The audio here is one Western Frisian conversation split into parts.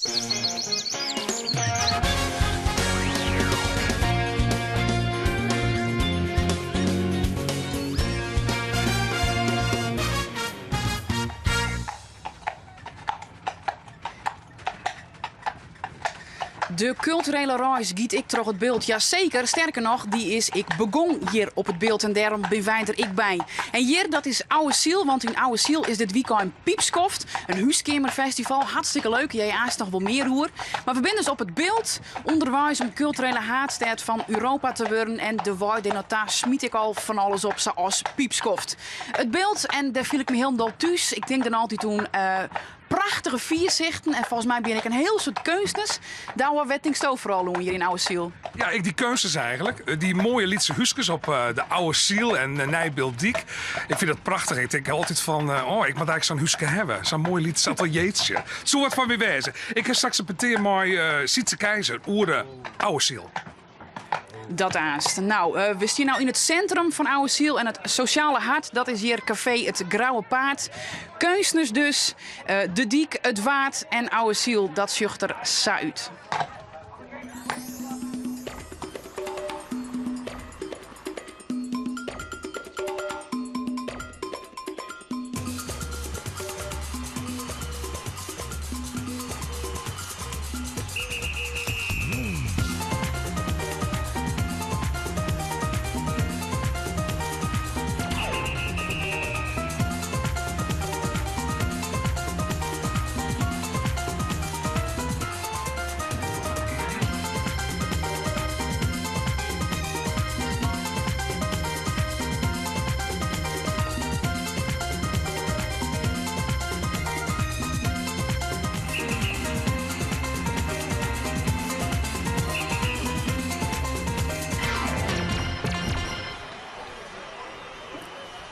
De kulturele reis giet ek troch it Bilt. Jaseker, sterker noch, dy is ek begûn hjir op it Bilt en dêrom bin wy der ek by. En hjir, dat is Ouwe Syl, want yn Ouwe Syl is dit wykein Pypskoft, in húskeamerfestival. Hartstikke leuk, hjir aanst noch wol mear oer. Mar we binne dus op it Bilt, ûnderweis om kulturele haadstêd fan Europa te wurden. En de wei dêr nei ta smyt ek al fan alles op, sa as Pypskoft. It Bilt, en dêr fiel ik my hielendal thús. Ik tink dan altyd oan prachtige fiersichten en folgens my bin ik in hiel soad keunstners. Douwe, wêr tinksto foaral oan hjir yn Ouwe Syl? Ja, ek dy keunstners eigenlik. Dy moaie lytse húskes op de Ouwe Syl en Nijbiltdyk. Ik fyn dat prachtich. Ik tink altyd fan, oh, ik moat eigenlik sa'n húske hawwe. Sa'n moai lyts ateliertsje. It soe wat foar my wêze. Ik ha straks in petear mei Sytse Keizer oer de Ouwe Syl. Dat aanst. Nou, we stean no yn it sintrum fan Ouwe Syl en it sosjale hart, dat is hjir kafee It Grauwe Paard. Keunstners dus, de dyk, it Waad en Ouwe Syl, dat sjocht der sa út.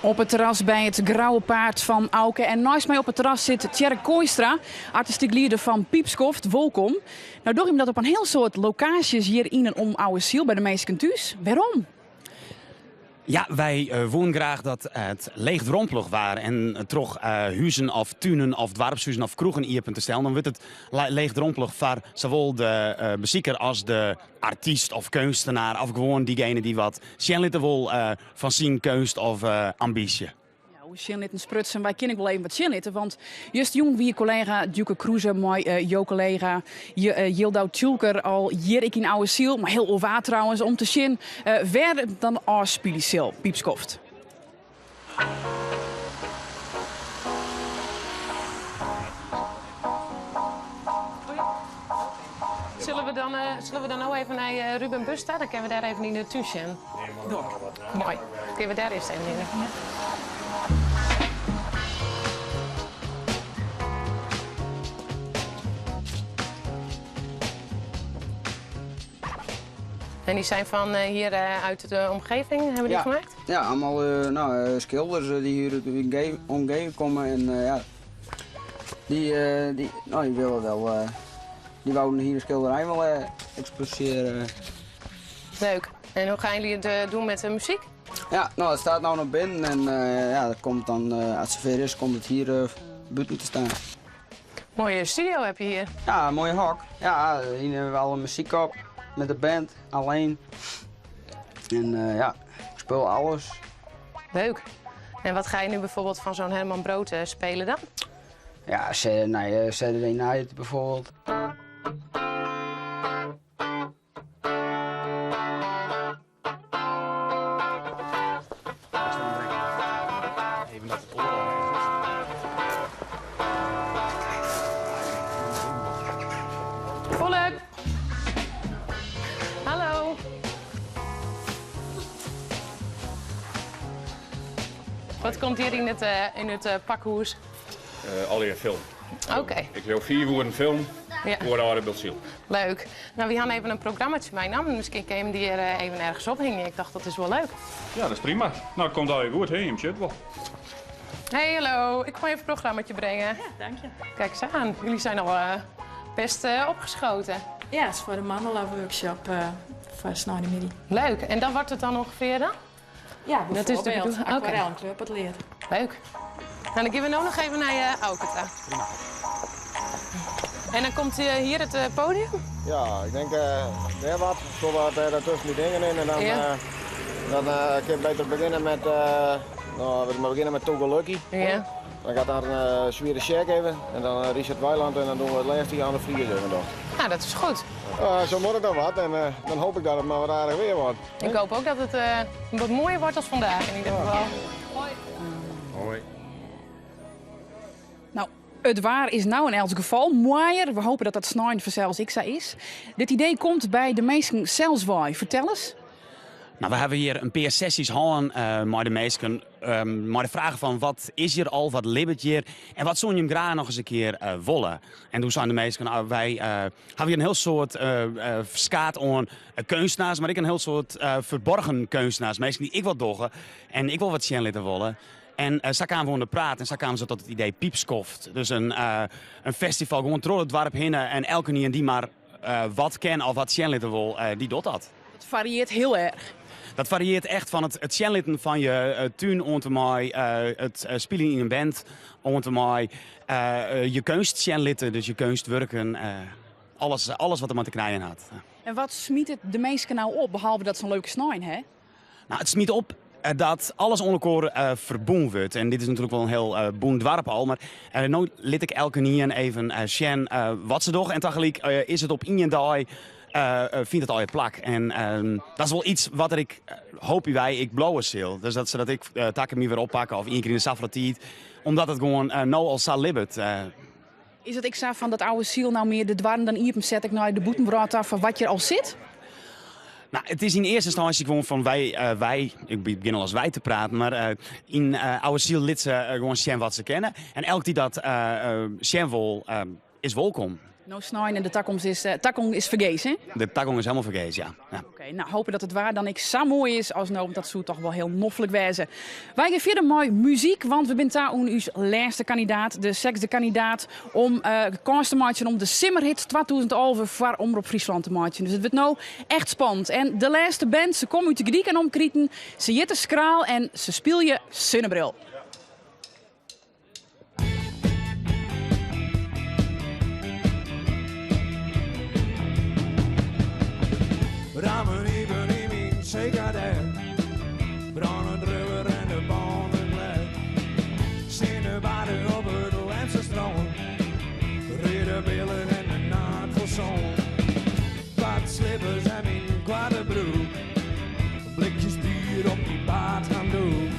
Op it terras by it Grauwe Paard fan Auke. En neist my op it terras sit Tjerk Kooistra, artistyk lieder fan Pypskoft. Wolkom. No dogge jim dat op in hiel soad lokaasjes hjir yn en om Ouwe Syl by de minsken thús. Wêrom? Ja, wy woenen graach dat it leechdrompelich waar en troch huzen of tunen of doarpshuzen of kroegen iepen te stellen, dan wurdt it leechdrompelich foar sawol de besiker as de artyst of keunstenaar of gewoan diegene dy't wat sjen litte wol fan syn keunst of ambysje. Ja, oer sjen litten sprutsen, wy kinne ek wol even wat sjen litte, want justerjûn wie kollega Djoeke Kroeze mei jo kollega Jildou Tjoelker al hjir ek yn Ouwe Syl, mei hiel oar waar trouwens, om te sjen wêr it dan ôfspylje sil, Pypskoft. Sille we dan, sille we dan no even nei Ruben Bus ta? Dan kinne we dêr even yn de tún sjen. Moai. Kinne we dêr earst even yn. En die zijn van hier uit de omgeving, hebben die Ja. gemaakt? Ja, allemaal nou, skilders die hier uit de omgeving komen en ja, die, die, nou, die willen wel, die wouden hier de skilderij wel exposeren. Leuk. En hoe gaan jullie het doen met de muziek? Ja, nou, het staat nou nog binnen en ja, dat komt dan, als het zover is, komt het hier buiten te staan. Mooie studio heb je hier. Ja, een mooie hok. Ja, hier hebben we alle muziek op met de band, alleen. En ja, ik speel alles. Leuk. En wat ga je nu bijvoorbeeld van zo'n Herman Brood spelen dan? Ja, Saturday Night bijvoorbeeld. Volk! Hallo! Wat komt hier in het pakhûs? Allegear film. Oké. Ik leau 5 oeren film oer de âlde Biltsyl. Leuk. Nou, wy hawwe even in programmatsje meinaam. Miskien kin jim dy hjir even ergens ophingje. Ik tocht dat is wol leuk. Ja, dat is prima. Nou, it komt allegear goed, hè? Jim sjogge it wol. Hey, hallo. Ik kom even het programmaatje brengen. Ja, dank je. Kijk eens aan. Jullie zijn al best opgeschoten. Ja, het is voor de mandala workshop voor sneintemiddei. Leuk. En dan wordt het dan ongeveer dan? Ja, Dat is de bijvoorbeeld. bedoeling. Oké. Aquarel en kleurpotlead. Leuk. Nou, dan gaan we nu nog even naar je Auke ta. Prima. En dan komt hier it podium? Ja, ik denk dêr wat. Zo wat daar tussen die dingen in. En dan, ja. dan kun je beter beginnen met, nou, we beginnen met Togo Lucky. Ja. Dan gaat daar een uh, zwierde check even. En dan Richard Weiland en dan doen we het laatste aan de Vries even nog. Nou, dat is goed. Zo moet het dan wat. En dan hoop ik dat het maar wat aardig weer wordt. Ik hoop ook dat het wat mooier wordt als vandaag in ieder geval. Hoi. Hoi. Nou, it waar is nou in elts gefal moaier. We hopen dat dat snein fansels ek sa is. Dit idee komt by de minsken sels wei. Fertel ris. Nou, we hawwe hjir in pear sessy's hân uh, mei de minsken. Um, mei de fraach fan wat is hjir al, wat libbet hjir en wat soene jim graach noch ris in kear uh, wolle. En doe seine de minsken, uh, wy uh, hawwe hjir in hiel soad uh, ferskaat oan keunstners, mar ek in hiel soad ferborgen keunstners. Minsken dy't ek wat dogge en ek wol wat sjen litte wolle. En sa kamen we oan de praat en sa kamen se tot it idee Piepskoft. Dus in, in festival gewoan troch it doarp hinne en elkenien dy't mar wat ken of wat sjen litte wol, dy docht dat. Dat fariearret hiel erch. Dat fariearret echt fan it sjen litten fan je tún oant en mei it spyljen yn in band, oant en mei je keunst sjen litte, dus je keunstwurken, alles, alles wat der mei te krijen hat. En wat smyt it de minsken nou op, behalve dat se in leuke snein ha? Nou, it smyt op dat alles oan elkoar ferbûn wurdt. En dit is natuerlik wol in hiel bûn doarp al, mar no lit ik elkenien even sjen wat se dogge. En tagelyk is it op ien dei, fynt it allegear plak. En dat is wol iets wat der ek, hoopje wy, ek bliuwe sil. Dus dat se dat ek takom jier wer oppakke of ien kear yn de safolle tiid. Omdat it gewoan no al sa libbet. Is it ek sa fan dat Ouwe Syl nou mear de doarren dan iepen set ek nei de bûtenwrâld ta foar wat hjir al sit? Nou, it is yn earste ynstânsje gewoan fan wy, uh, wy, ik begjin al as wy te praten, mar uh, yn uh, Ouwe Syl lit se gewoan sjen wat se kinne. En elk dy't dat sjen wol, is wolkom. No snein en de takomst is, uh, tagong is fergees, hè? De tagong is helemaal fergees, ja. ja. Oké, nou hopen dat it waar dan ek sa moai is as no, want dat soe toch wol hiel noflik wêze. Wy gean fierder mei muzyk, want we binne ta oan ús lêste kandidaat, de sechsde kandidaat, om uh, kâns te meitsjen om de Simmerhit 2011 foar Omrop Fryslân te meitsjen. Dus it wurdt no echt spannend. En de lêste band, se komme út de Gordyk en omkriten, se hjitte Skraal en se spylje Sinnebril. Rammen iepen yn myn CKD. Brâne rubber en de bânen glêd. Sinnebade op it Lemster strân. Reade billen en de naad fol sân. Koarte slippers en myn koarte broek. Blikjes bier op dy baardhandoek.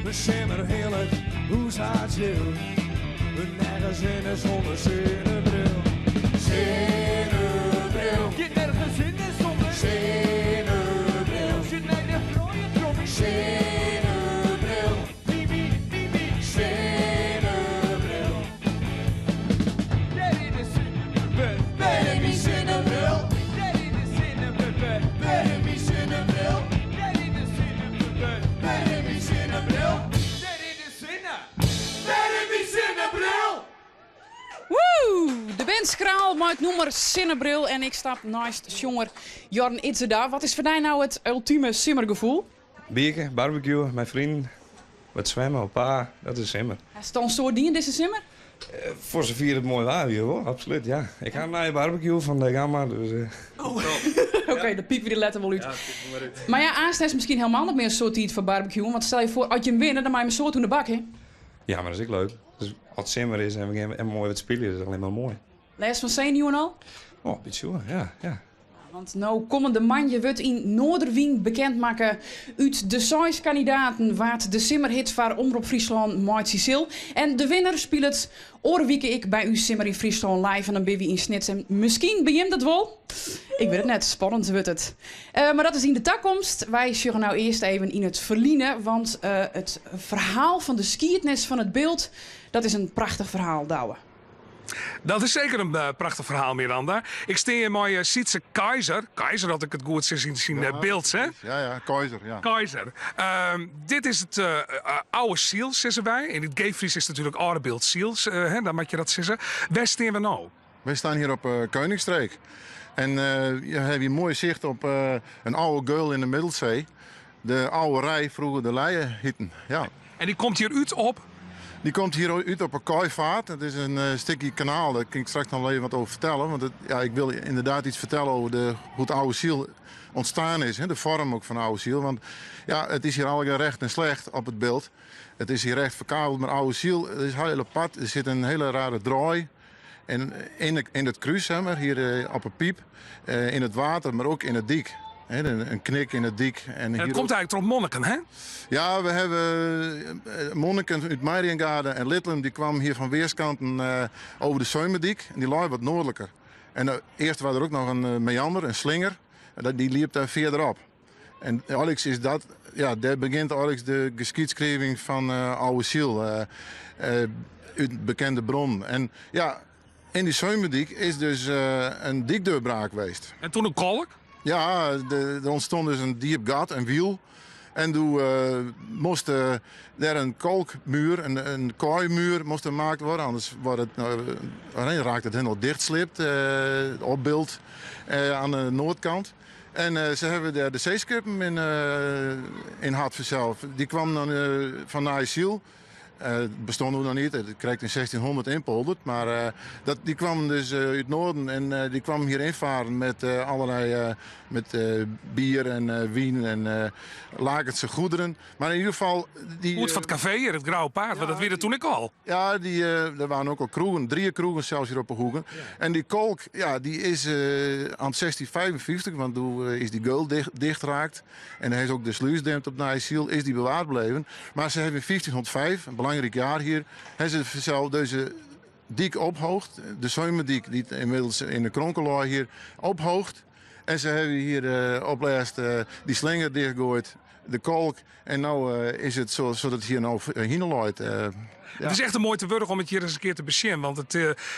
De simmer hillich, hoe sa chill. Nergens zin in sûnder sinnebril. Sinnebril. Giet nergens sin in sûnder Sinnebril. Sjoch nei de froulju troch myn Sinnebril. Mimi, mimi. Sinnebril. Dêr is de sinnebril. Wêr is myn sinnebril? Dêr is de sinnebril. Wêr is myn sinnebril? Dêr is de sinnebril. Wêr is myn sinnebril? Dêr is de sinne. Wêr is myn sinnebril? Woe! De band Skraal mei it nûmer Sinnebril en ik stap neist sjonger Jorn Idzerda. Wat is foar dy nou it ultime simmergefoel? Bierke, barbecue, mei freonen, wat swimme op pa, dat is simmer. Hast al in soad dien dizze simmer? Foar safier it moai waar wie wol, absolút, ja. Ik ha in nije barbecue fan de Gamma, dus... Oké, dat piepe we der letter wol út. Mar ja, aanst hast miskien helemaal net mear in soad tiid foar barbecuen, want stel je foar, as jim winne, dan meie jim in soad oan de bak, hè? Ja, mar dat is ek leuk. Dus as it simmer is en we gean moai wat spylje, dat is allinnich mar moai. Lêst fan senuwen al? Oh, in bytsje wol, ja, ja. Want no kommende moandei wurdt yn Noarderwyn bekend makke út de seis kandidaten wa't de simmerhit foar Omrop Fryslân meitsje sil. En de winner spilet oare wike ek by ús Simmer yn Fryslân live en dan binne wy yn Snits. En miskien by jim dat wol? Ik wit it net, spannend wurdt it. Uh, mar dat is yn de takomst. Wy sjogge no earst even yn it ferline, want uh, it ferhaal fan de skiednis fan it Bilt, dat is in prachtich ferhaal, Douwe. Dat is seker in prachtich ferhaal, Miranda. Ik stean hjir mei Sytse Keizer. Keizer, as ik it goed sis yn syn Bilts, hè? Ja, ja, Keizer, ja. Keizer. Ehm, dit is it Ouwe Syl, sizze wy. Yn it Geef Frysk is it natuerlik Alde Biltsyl, hè, dan moatte je dat sizze. Wêr steane we no? Wy steane hjir op Koningsstreek. En je hawwe hjir moai sicht op in âlde geul yn de Middelsee. De Oude Rij, froeger de Leie hiten. Ja. En dy komt hjir út op? Die komt hier uit op een kooivaart. Dat is een stukje kanaal, daar kan ik straks nog even wat over vertellen. Want het, ja, ik wil inderdaad iets vertellen over hoe het Oude Ziel ontstaan is. Hè, de vorm ook van Oude Ziel. Want ja, het is hier al recht en slecht op het beeld. Het is hier recht verkabeld, maar Oude Ziel, het is heel apart. Er zit een hele rare draai. En in het kruis, zeg maar, hier op een piep, in het water, maar ook in het diek. Hè, een knik in het diek. En En het hier komt ook eigenlijk door monniken, hè? Ja, we hebben monniken uit Mariengaarde en Lidlum. Die kwamen hier van weerskanten over de Seumerdiek. En die lag wat noordelijker. En eerst was er ook nog een meander, een slinger. En die liep daar verderop. En Alex is dat, ja, daar begint Alex de geschiedschrijving van Oude Ziel. Uit bekende bron. En ja, in die Seumerdiek is dus een diekdeurbraak geweest. En toen een kolk? Ja, er ontstond dus een diep gat, een wiel. En toen moest daar een kolkmuur, een kooimuur moest er gemaakt worden. Anders wordt het, nou, raakt het helemaal dichtslipt, opbeeld aan de noordkant. En ze hebben daar de zeeskippen in Hartverzijl. Die kwam dan van Nijsiel. Het bestond toen nog niet, het kreeg in 1600 inpolderd. Maar die kwam dus uit het noorden en die kwam hier invaren met allerlei met bier en wien en Lakense goederen. Maar in ieder geval... Die, Goed van het café hier, het Grauwe Paard, want dat weet het toen ik al. Ja, er waren ook al kroegen, 3 kroegen zelfs hier op de hoeken. En die kolk, ja, die is aan 1655, want toen is die geul dichtgeraakt. En hij is ook de sluisdempt op Nijsiel, is die bewaard gebleven. Maar ze hebben in 1505, een belangrijk jaar hier, hebben ze zelf deze diek ophoogd. De Seumerdiek, die inmiddels in de Kronkeloor hier ophoogt. En ze hebben hier op laatst die slinger dichtgegooid, de kolk. En nou is het zo, zodat het hier nou hinelooit. Het is echt een mooi te worden om het hier eens een keer te bezien. Want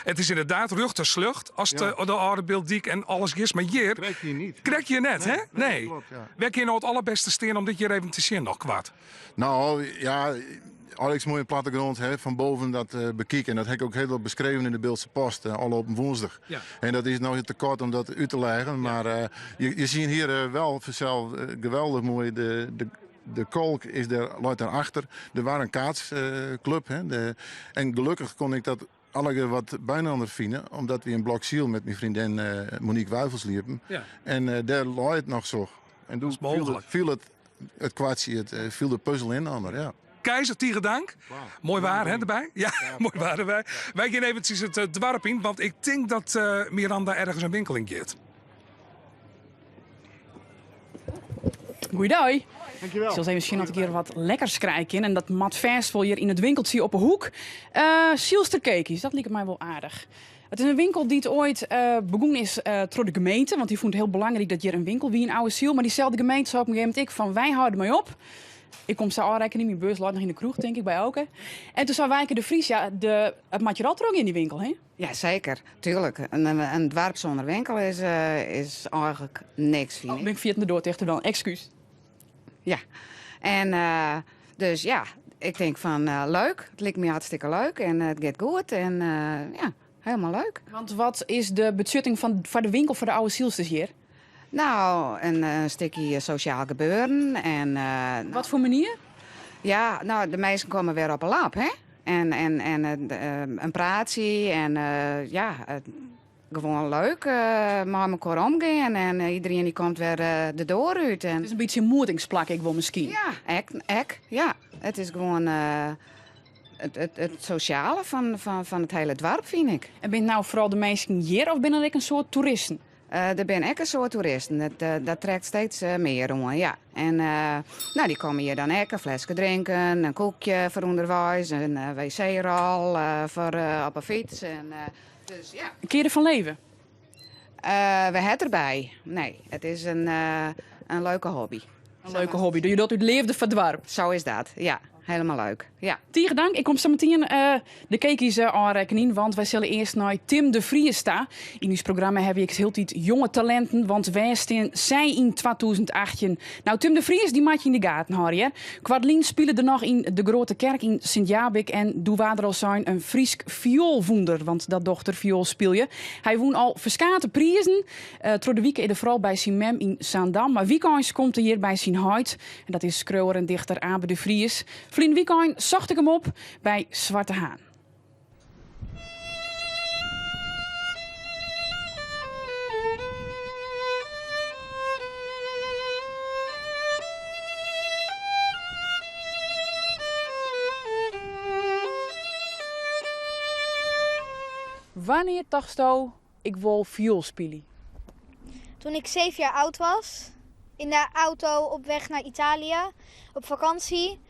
het is inderdaad rucht slucht als de oude beelddiek en alles is. Maar hier Krijg je niet. Krijg je net, Nee, hè? nee, Nee. klopt, ja. Waar kun je nou het allerbeste steen om dit hier even te zien nog kwart? Nou, ja, Alex mooie plattegrond, hè, van boven dat bekijken. En dat heb ik ook heel veel beschreven in de Bildtse Post, al op een woensdag. En dat is nou te kort om dat uit te leggen. Maar je ziet hier wel vanzelf geweldig mooi de kolk is daar, loopt daarachter. Er was een kaatsclub. Hè, en gelukkig kon ik dat alle wat bijna vinden, omdat we in Blokziel met mijn vriendin Monique Wuivels liepen. En daar looit het nog zo. En toen Dat is mogelijk. viel het kwartje, het viel de puzzel in ander, ja. Keizer, tegen dank. Wauw. Mooi waar, hè, erbij? Ja, Ja, mooi waar erbij. Wij gaan eventjes het dwarp in, want ik denk dat Miranda ergens een winkel in gaat. Goeiedag. Dankjewel. Ik zal eens even zien dat ik hier wat lekkers krijg in. En dat mat festival hier in het winkeltje op de hoek. Sielsterkekies, dat liep mij wel aardig. Het is een winkel die het ooit begonnen is door de gemeente. Want die vond het heel belangrijk dat hier een winkel wie in Oude Ziel. Maar diezelfde gemeente zei op een gegeven moment ik van wij houden mee op. Ik kom zo aanreiken in mijn beurs, laat nog in de kroeg, denk ik, bij Elke. En toen zei Wijke de Vries, ja, het materiaal trok in die winkel, hè? Ja, zeker. Tuurlijk. Een dwarp zonder winkel is eigenlijk niks, vind Oh, ik. ben ik via het door tegen dan. Excuus. Ja. En dus ja, ik denk van leuk. Het lijkt me hartstikke leuk en het gaat goed. En ja, helemaal leuk. Want wat is de bezetting van de winkel voor de oude zielsters hier? Nou, een stukje sociaal gebeuren. En Wat voor manier? Ja, nou, de meesten komen weer op een lap, hè? En een praatje en ja, gewoon leuk met elkaar omgaan. En iedereen die komt weer de deur uit. En Het is een beetje een moedingsplak, ik wil misschien. Ja, ek, ja. Het is gewoon het sociale van het hele dorp, vind ik. En ben je nou vooral de mensen hier of ben er ook een soort toeristen? Er zijn ook een soort toeristen. Dat trekt steeds meer, jongen. Ja. En die komen hier dan ook een flesje drinken, een koekje voor onderwijs, een wc-rol voor op een fiets. En dus, ja. Een keer van leven? We hebben erbij. Nee, het is een leuke hobby. Een leuke hobby. Doe je dat uit leefde van het dorp? Zo is dat, ja. Helemaal leuk, ja. Tegen dank. Ik kom zo meteen de kekies aanrekenen, want wij zullen eerst naar Tim de Vries staan. In ons programma heb ik heel tijd jonge talenten, want wij staan zij in 2018. Tim de Vries, die maak je in de gaten, hoor je. Kwartlien spelen er nog in de Grote Kerk in Sint-Jabik en doe waar er al zijn een Friesk vioolvoender, want dat dochter viool speel je. Hij won al verskate prijzen. Door de week in de vooral bij zijn mem in Zaandam. Maar weekends komt hij hier bij zijn huid. En dat is schreeuwer en dichter Abe de Vries. Ferline wykein socht ik him op by Swarte Haan. Wannear tochtsto, ik wol fioel spylje? Toen ik 7 jaar oud was, in de auto op weg naar Italië, op vakantie.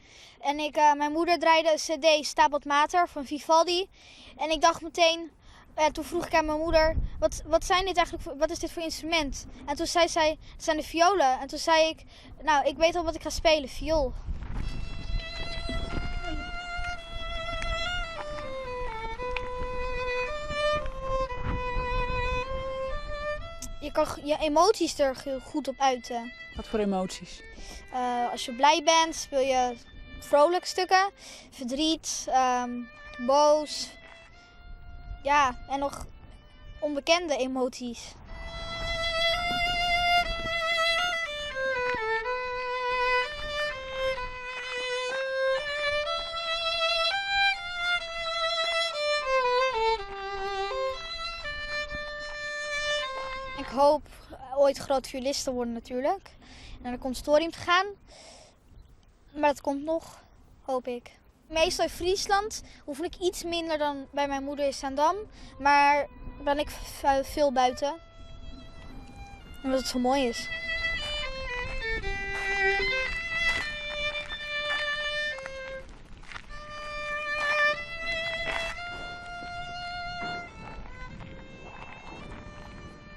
En ik, mijn moeder draaide een cd Stabat Mater van Vivaldi. En ik dacht meteen, toen vroeg ik aan mijn moeder, wat, wat, zijn dit eigenlijk voor, wat is dit voor instrument? En toen zei zij, het zijn de violen. En toen zei ik, nou, ik weet al wat ik ga spelen, viool. Je kan je emoties er goed op uiten. Wat voor emoties? Als je blij bent, speel je vrolijke stukken. Verdriet, boos. Ja, en nog onbekende emoties. Ik hoop ooit groot violist te worden natuurlijk. En naar de conservatorium te gaan. Maar dat komt nog, hoop ik. Meestal in Friesland oefen ik iets minder dan bij mijn moeder in Zaandam. Maar ben ik veel buiten. Omdat het zo mooi is.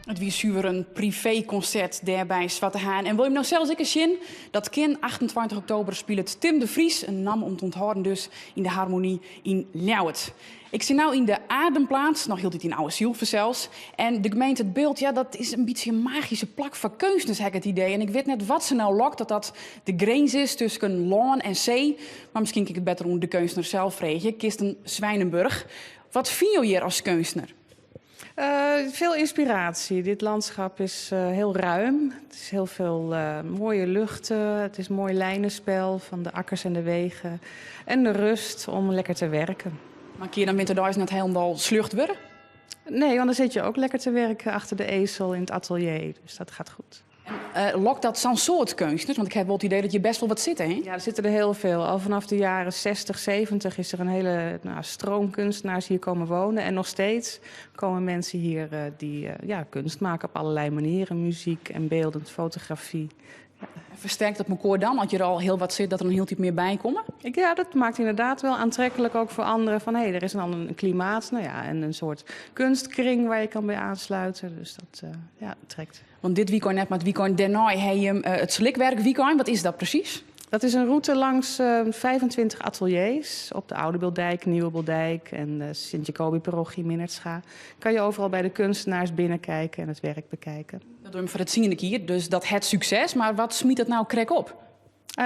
It wie suver in privékonsert dêr by Swarte Haan. En wol je him no sels ek ris sjen? Dat kin. 28 oktober spilet Tim de Vries, in namme om te ûnthâlden dus, yn de Harmonie yn Ljouwert. Ik sit no yn de Ademplaats, noch hieltyd yn Ouwe Syl fansels. En de gemeente It Bilt, ja, dat is in bytsje in magyske plak foar keunstners, ha ik it idee. En ik wit net wat se no lokt, dat dat de grins is tusken lân en see. Mar miskien kin ik it better oan de keunstner sels freegje, Kirsten Zwijnenburg. Wat fine jo hjir as keunstner? Veel inspiratie. Dit landschap is heel ruim. Het is heel veel mooie luchten. Het is mooi lijnenspel van de akkers en de wegen. En de rust om lekker te werken. Mar kin je dan winterdeis net hielendal sljocht wurde? Nee, want dan zit je ook lekker te werken achter de ezel in het atelier. Dus dat gaat goed. En lokt dat sa'n soad keunstners? Want ik ha wol it idee dat hjir best wol wat sitte, hè? Ja, der sitte der hiel folle. Al vanaf de jaren 60, 70 is der in hiele, nou, stroom kunstenaars hier komen wonen. En nog steeds komen mensen hier die kunst maken op allerlei manieren. Muziek en beeldend, fotografie. Ja. En fersterkt dat mekoar dan, as der al hiel wat sit, dat der dan hieltyd mear by komme? Ja, dat maakt inderdaad wel aantrekkelijk ook voor anderen. Van, hé, er is een ander klimaat, nou ja, en een soort kunstkring waar je kan bij aansluiten. Dus dat trekt. Want dit weekend net, mar it weekend dêrnei ha je it Slikwerk weekend. Wat is dat presys? Dat is in rûte langs 25 ateliers op de Oude Biltdijk, Nieuwe Biltdijk en de Sint-Jacobi-parochie Minnertsga. Kan je overal bij de kunstenaars binnenkijken en het werk bekijken. Dat doen we foar de tsiende kear, dus dat hat sukses. Mar wat smyt dat no krekt op?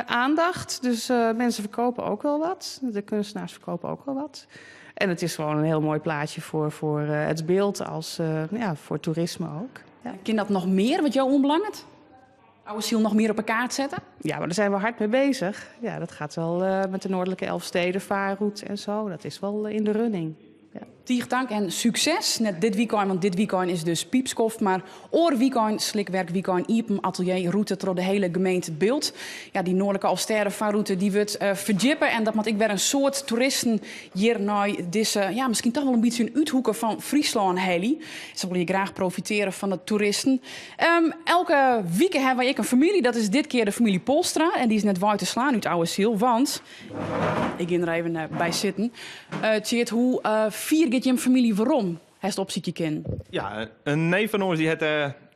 Aandacht, dus mensen verkopen ook wel wat. De kunstenaars verkopen ook wel wat. En het is gewoon een heel mooi plaatje voor het beeld als voor toerisme ook. Ja. Kin dat noch mear wat jo oanbelanget? Ouwe Syl noch mear op 'e kaart sette? Ja, mar dêr binne we hard mei beuzich. Ja, dat giet wol mei de Noardlike Elfstedenvaarroute en sa. Dat is wol yn de running. Ja. Tige tank en sukses. Net dit weekend, want dit weekend is dus piepskoft. Mar oar weekend, Slikwerk weekend, iepen atelier, rûte troch de hiele gemeente Bilt. Ja, dy Noardlike Alvestêdefarrûte dy wurdt ferdjippe. En dat moat ek wer in soad toeristen hjir nei dizze, ja, miskien toch wol in bytsje in úthoeke fan Fryslân helje. Se wolle hjir graach profitearje fan de toeristen. Elke wike hawwe wy ek in famylje. Dat is dit kear de famylje Polstra. En dy is net wei te slaan út Ouwe Syl, want ik gean der even by sitten. Tjeerd, hoe fier giet jim famylje werom? Hast opsykje kinnen? Ja, in neef fan ús dy hat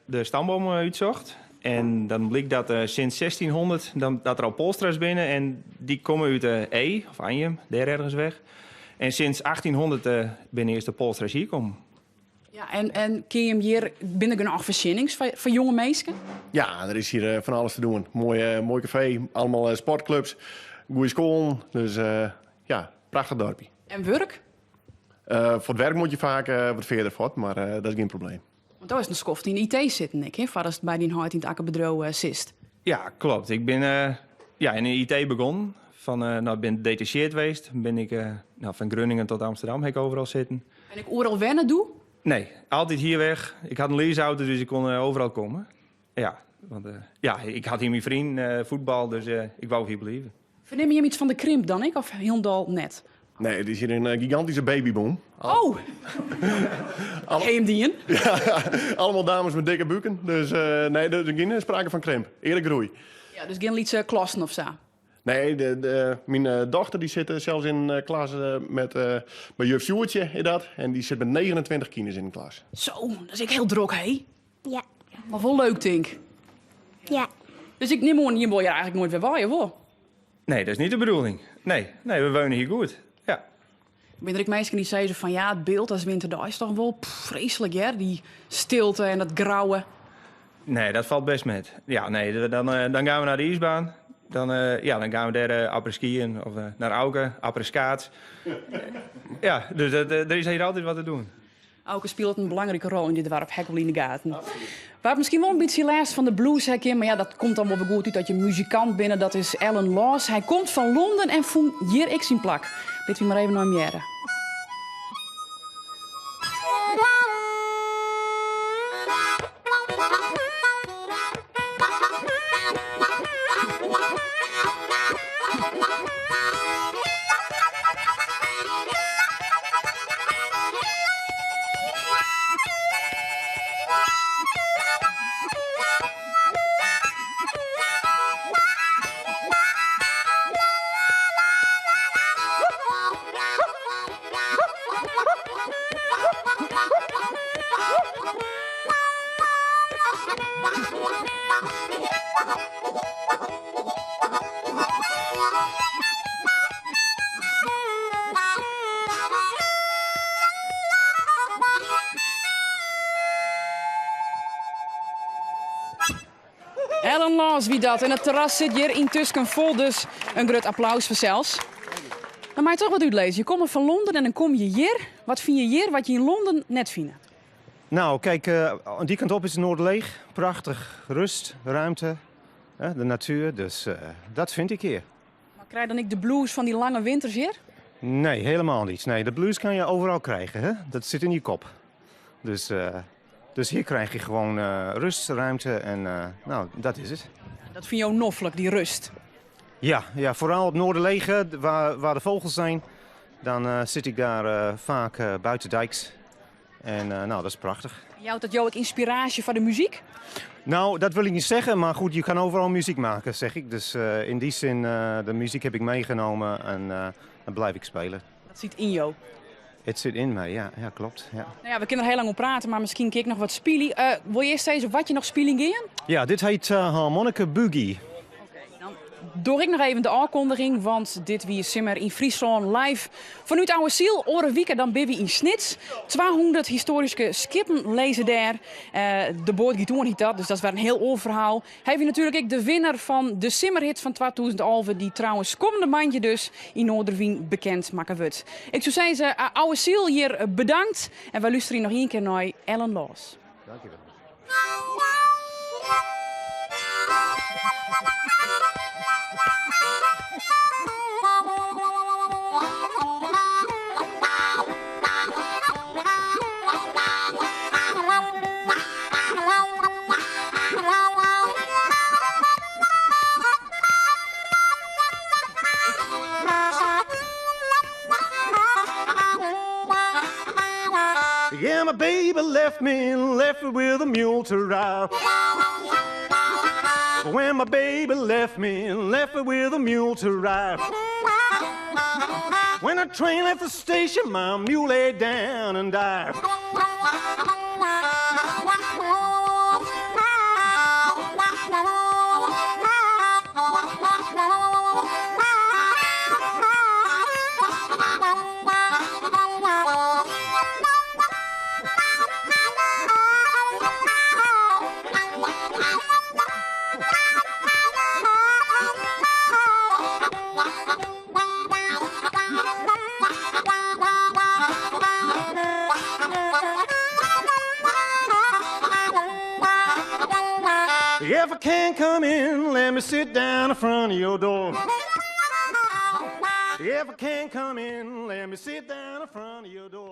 de stamboom útsocht. En dan blykt dat sûnt 1600 dan, dat der al Polstra's binne. En dy komme út de Ee, of Anjum, dêr ergens weg. En sûnt 1800 binne earst de Polstra's hjir kommen. Ja, en kin jim hjir, binne der genôch foarsjennings foar jonge minsken? Ja, der is hjir fan alles te dwaan. Moai kafee, allegear sportklups, goede skoallen. Dus ja, prachtich doarpje. En wurk? Foar it wurk moatte je faak wat fierder fuort, mar dat is gjin probleem. Want do hast in skoft yn de IT sitten, ek, hè, foardatst by dyn heit yn it akkerbedriuw sitst. Ja, kloppet. Ik bin yn de IT begûn. Van, nou, ik bin detacheerd geweest. Ben ik, nou, van Groningen tot Amsterdam heb ik overal zitten. En ik oeral wennen doe? Nee, altijd hier weg. Ik had een leaseauto, dus ik kon overal komen. Ja, want ja, ik had hier mijn vriend, voetbal, dus ik wou hier blijven. Verneem je hem iets van de krimp dan, ik? Of helemaal net? Nee, het is hier een gigantische babyboom. Oh! Geen dien? Ja, allemaal dames met dikke buiken. Dus nee, er is geen sprake van krimp. Eerlijk groei. Ja, dus geen lietse klassen of zo? Nee, mijn dochter die zit zelfs in klas met bij juf Sjoerdje, is dat. En die zit met 29 kinderen in de klas. Zo, dat is ik heel druk, hè? Ja. Maar wel leuk, denk ik. Ja. Dus ik neem aan, je wil je eigenlijk nooit weer waaien, hoor. Nee, dat is niet de bedoeling. Nee, nee, we wonen hier goed. Ja. Ik ben er ook mensen die zeiden van ja, het beeld als winterdag is toch wel vreselijk, hè? Die stilte en dat grauwe. Nee, dat valt best met. Ja, nee, dan gaan we naar de ijsbaan. Dan gaan we daar après-skiën of naar Auke, après-skaats. Ja, dus er is hier altijd wat te doen. Auke speelt een belangrijke rol in dit dorp, hek wel in de gaten. Waar misschien wel een beetje last van de blues hek in, maar ja, dat komt dan wel weer goed uit dat je muzikant binnen, dat is Alan Laws. Hij komt van Londen en voelt hier ik zijn plak. Laten we maar even naar hem jaren. Alan Laws, wie dat? En het terras zit hier intussen vol, dus een groot applaus voor zelfs. Dan mag je toch wat uitlezen. Je komt van Londen en dan kom je hier. Wat vind je hier wat je in Londen net vindt? Nou, kijk, aan die kant op is het Noorderleeg. Prachtig, rust, ruimte, hè, de natuur. Dus dat vind ik hier. Maar krijg dan ik de blues van die lange winters hier? Nee, helemaal niet. Nee, de blues kan je overal krijgen. Hè? Dat zit in je kop. Dus hier krijg je gewoon rust, ruimte en dat is het. Dat vind je ook noffelijk, die rust? Ja, ja, vooral op Noorderlegen, waar de vogels zijn. Dan zit ik daar vaak buitendijks. En dat is prachtig. Jouwt dat jou ook inspiratie voor de muziek? Nou, dat wil ik niet zeggen, maar goed, je kan overal muziek maken, zeg ik. Dus in die zin, de muziek heb ik meegenomen en dan blijf ik spelen. Dat zit in jou? Het zit in mij, ja, ja, klopt. Ja. We kunnen er heel lang om praten, maar misschien kan ik nog wat spelen. Wil je eerst eens wat je nog spelen gaan? Ja, dit heet Harmonica Boogie. Oké, dan doe ik nog even de aankondiging, want dit wie Simmer in Friesland live. Vanuit Oude Ziel, Oren Wieken, dan ben we in Snits. 200 historische skippen lezen daar. De boot gaat niet dat, dus dat is weer een heel oor verhaal. Hij heeft natuurlijk ook de winnaar van de Simmerhit van 2011, die trouwens komende maandje dus in Noorderwien bekend maken wordt. Ik zou zeggen, Oude Ziel hier bedankt. En wij luisteren nog één keer naar Alan Laws. Dankjewel. Yeah, my baby left me, left me with a mule to ride. When my baby left me, left me with a mule to ride. When the train left the station, my mule laid down and died. If I can't come in, let me sit down in front of your door. If I can't come in, let me sit down in front of your door.